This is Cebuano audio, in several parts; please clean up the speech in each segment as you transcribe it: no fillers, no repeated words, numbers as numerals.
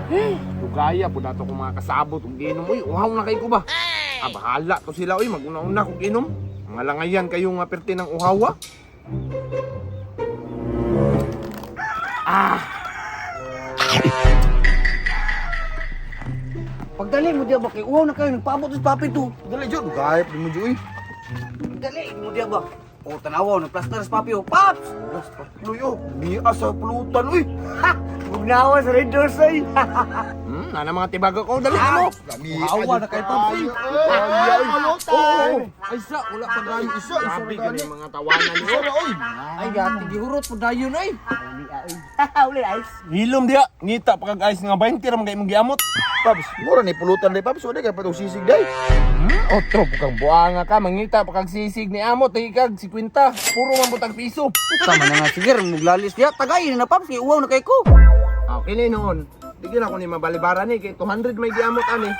Dugaya po dato kong mga kasabot ug ginom uy, uhaw na kay ko ba? Ah, bahala to sila uy, maguna-una kog inom. Mga langayan kayo nga perti ng uhawa. Ah, Pagdali mo diya ba kay uhaw na kayo nagpaabot sa papi to. Dali jo, dugay pa mo jo uy. Pagdali mo diya ba? O tanawa nagplastar sa papi oh. Paps! Last pa luyo. Biya sa pulutan uy. Ha! Bugnawa sa Red Doors ay. Nana mga tibaga ko, dali na mo. Uhawa na kay Paps, uy. Ay, Oo. Ay sa, wala pa gani. Isa, isa Grabe ra gani. gani mga tawanan Isa niyo. ra oy. Ay gati gihurot po dayon ay. Uli ice. Hilom diha, ngita pa kag ice nga 20 ra man kay imong giamot. Paps, mura ni pulutan day Paps, wala kay patong sisig day. Otro pukang buanga ka, mangita pa kag sisig ni amot, ay kag 50, puro man butag piso. Tama na nga sige, muglalis diya tagay na Paps kay uhaw na kay ko. Okay na noon. Di na ako ni mabalibaran ni kay 200 may giamot ani.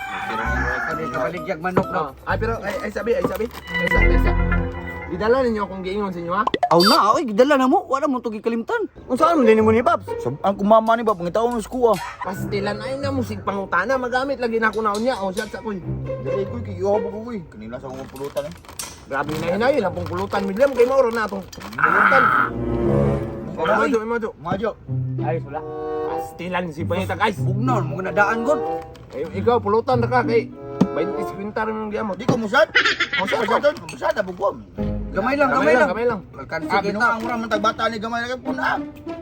Kani kabaligyag manok Oh, ay pero ay, ay sabi, ay sabi. Ay sa, ay sa. Gidala ninyo akong giingon sa inyo ha. Aw na, oy gidala na mo, wala mo to gikalimtan. Unsa man din mo ni Paps? Sab ang kumama ni ba pangitaon sa kuha. Pastilan ay na musig pangutana magamit lagi na ako na unya. O siya sa koy. Dali ko kay uhaw ko uy. Kanila sa akong pulutan eh. Grabe na hinayon ang pulutan William kay mauro na atong pulutan. Majo, majo. Majo. Ayos wala. Pastilan si pangita guys. Bugnaw mo daan god. Ay, ikaw pulutan ra ka kay 20 50 ra imong giamot. Di ko musad. Musad ko ton, musad na bugom. Gamay lang, gamay lang. Gamay lang. Alkansi Ah, kita. binuang ura man tagbata ni gamay na kay puna.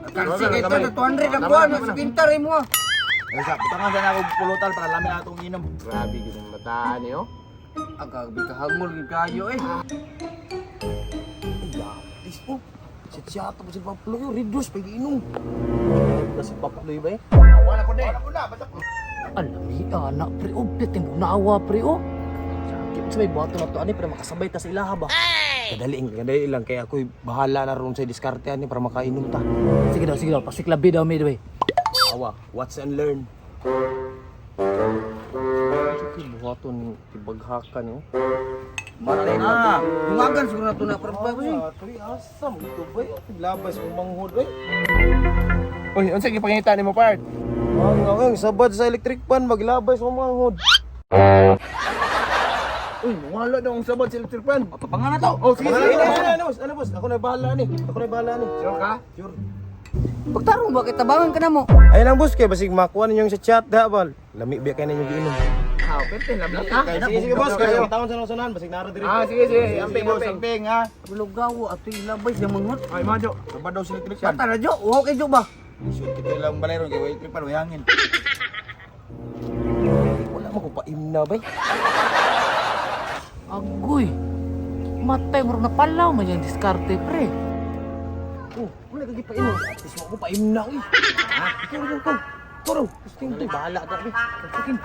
Alkansi kita na 200 ang Tama kuan, na, tama na. 50 rin mo ah. Ay sa butangan sa na akong pulutan para lami na atong inom. Grabe gid ang bataan niyo. Ang gabi kahangol gyud kayo eh. Yatis po. Sitsiyato po si Paploy. Reduce pag inom. Kasi Paploy ba eh? Wala ko na. Wala ko na, basta Alami, anak pre. Oh, pitin nawa pre oh. Sakit sa may buhato na to ani para makasabay ta sa ilaha ba. Kadali, kadali lang kay ako'y bahala na ron sa diskarte ani para makainom ta. Sige daw. Pasiklabi daw may way. Awa, watch and learn. Sige, buhaton ni tibaghakan yo. Matay na. Dungagan siguro na to na para pa kasi. Tuy asa mo ito ba? Tiglabas mong manghod oy. Uy, unsa gipangita nimo part? Ang ang sabad sa electric pan maglabas mong manghod. Uy, wala daw ang sabad sa electric fan. Papangan na to. Oh, sige, sige. Ano, ano, ano, boss? Ano, boss? Ako na bahala ni. Ako na bahala ni. Sure ka? Sure. Pagtarong ba kay tabangan ka na mo? Ay lang boss kay basig makuha ninyo sa chat da bal. Lami biya kay ninyo giinom. Ah, pwede na ka. Sige, sige boss, kayo tawon sa nasunan basig nara diri. Ah, sige, sige. Amping, boss, amping. amping ha. Lugaw ato ilabay sa manghod. Ay, majo. Sabad daw sa electric fan. Sata na jo, uhaw kay jo ba? Isod kita lang balay ron kay electric fan way hangin. Wala mo ko paimna bay. Agoy. Matay mo na palaw man yung diskarte pre. Oh, wala ka gipainom. At least mo ko paimna uy. Ha? Ikaw ikaw ikaw. Ikaw raw. Gusto yung to'y bahala ka. Uy. Pagkakin.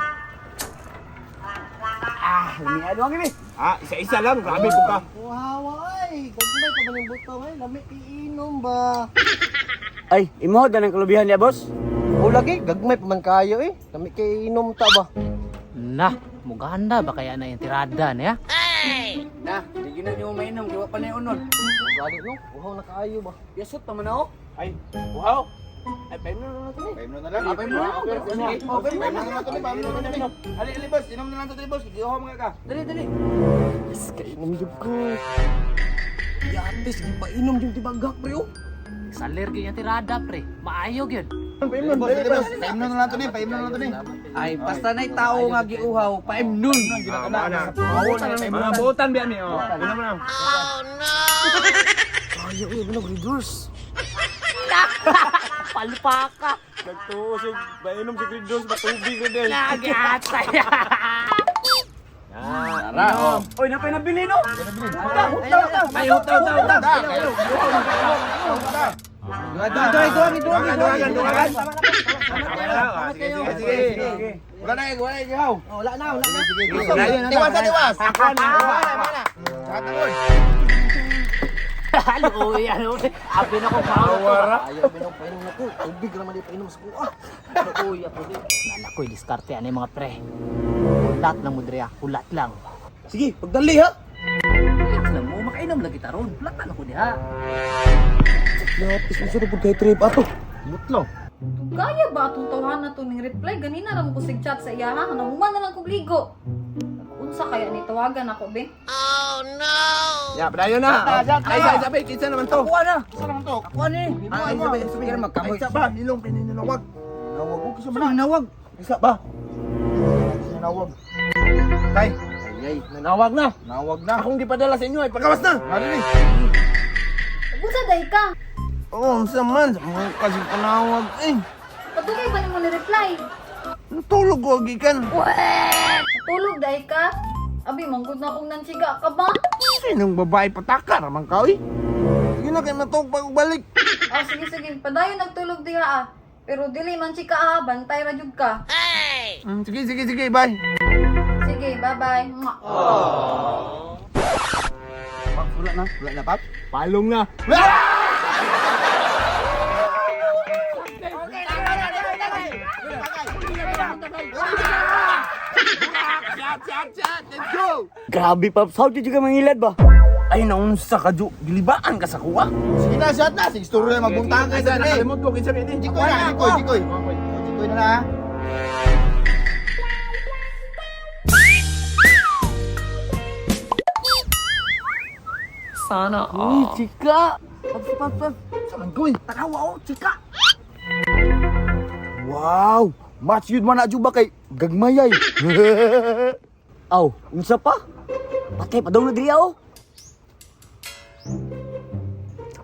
Ah, lami ano ini. Ah, isa-isa lang. Grabe po ka. Wow, ay. Gagmay pa ba ng butang ay? Lami iinom ba? Ay, imo dan ang kalubihan niya, boss. O lagi, gagmay pa man kayo eh. Lami kay inom ta ba? Nah, muganda ba kaya na yung tirada niya? Na, di gina niyo mainom kay wa pa na unod. Gani no, uhaw na kaayo ba? Yasot pa man ako. Ay, wow. Ay, paimno na lang to ni. Paimno na lang. Ah, paimno na lang. Sige, Oh, paimno paimno na lang to ni, paimno na lang to ni. Ali, ali boss, inom na lang to ni boss. Giuhaw mga ka. Dali, dali. Yes, kainom jud ko. Yatis, gipainom jud tibagak pre oh. Salir gyud yung tirada pre. Maayo gyud. Dali, boss, dali, boss. Paimno na lang to ni, paimno na lang to ni. Ay, basta na'y tao nga giuhaw, paimnon. Ah, na. Mga buotan biya mi, oh. Inom na. Kaya uy, ano nag-reverse. Palpaka. Nagtuo si painom si Green ba tubig na din. Nagiatay. Tara. Oy, napay nabili no. Huta, huta, huta. Ay, hutaw, hutaw, hutaw. Duha, duha, duha, duha, duha, Duwagan, duwagan. Sige, sige, sige. Wala na, wala na gihaw. Wala na, wala na. Sige, sige. Tiwas na, tiwas. Wala na, wala. Sakat na, boy. Luoy, ano? Abi na ko paawara. Ayaw binom painom na ko. Tubig ra man di painom sa kuha. Luoy ako di. Nana ko'y diskarte ani mga pre. Hulat lang mo dre, ah. Hulat lang. Sige, pagdali ha. Relax lang mo, makainom lagi taron. Hulat na ko diha. Yatis, unsa na pud kay trip ato? Mutlo. Gaya ba atong tawhan na to ning reply? Ganina ra mo ko sig chat sa iya ha. Nahuman na lang kog ligo. Unsa kaya ni tawagan ako be? Ya, padayon na. Ay, sa sabi, kinsa naman to? Kuha na. Sa naman to? Kuha ni. Ay, sabi, sabi. Kaya magkamoy. Ay, sa ba, nilong pininawag. Nawag ko kasi Sa mga nawag. Isa ba? Nawag. Tay, Ay, ay. nanawag na. Nawag na. Akong gipadala sa inyo ay pagawas na. Mari ni. Unsa day ka? Oo, sa man. Sa mga kasi panawag eh. Padugay ba nimo ni reply? Natulog ko gikan. Tulog day ka? Abi manggod na akong nansiga ka ba? Sinong babae patakar man ka oy? Sige na kay matog pag balik. Ah, sige sige, padayon nagtulog diha ah. Pero dili man chika ah, bantay ra jud ka. Sige, sige, sige, bye. Sige, bye-bye. Mwah. Paps, wala na. Wala na, Paps. Palong na. Let's go! Grabe, Paps. How did you ka mangilad ba? Ay, naunsa ka, Ju. Gilibaan ka sa kuwa. Sige na, shot na. Sige, istorya magbuntahan kayo sa ni. Nakalimot ko, kinsa ini. Jikoy na, Jikoy, Jikoy. Jikoy na na. ha. Sana Uy, all. chika. Paps, Paps, Paps. Saan ko eh? Tanawa, oh, chika. Wow! Match yun man na ba kay gagmayay. Aw, unsa pa? Patay pa daw na diri oh.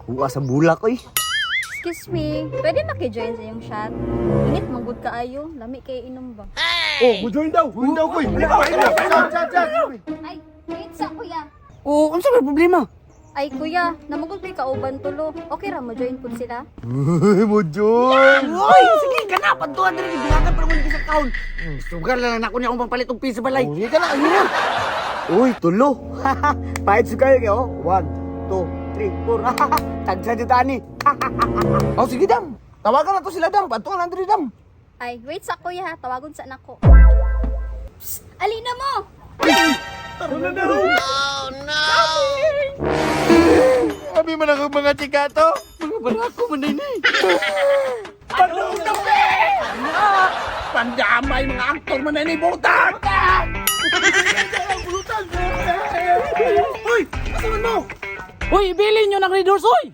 Kuha sa bulak oy. Excuse me, pwede maki-join sa iyong chat? Init manggod kaayo, lami kay inom ba? Oh, mo join daw. Join daw koy. Chat, chat, chat. Ay, wait sa kuya. Oh, unsa may problema? Ay kuya, namugod kay kauban tulo. Okay ra mo join pud sila? Mo join. Uy, sige ka na padtuan diri gibilakan para mo sa kaon. Sugar lang na ako niya akong pampalit og piso balay. Oh, sige ka na, ayun na. Uy, tulo. Pahit sa kayo kayo. 1, 2, 3, 4. Tagsa jud ani. Oh, sige, Dam. Tawagan na to sila, Dam. Patuan na diri, Dam. Ay, wait sa kuya ha, tawagon sa nako. Psst, alina mo! Abi man ako mga chikato. Mga barako man din eh. Pandamay mga aktor man na ni Butang! Uy! Asa man mo? Uy, ibilin nyo ng Red Horse, uy!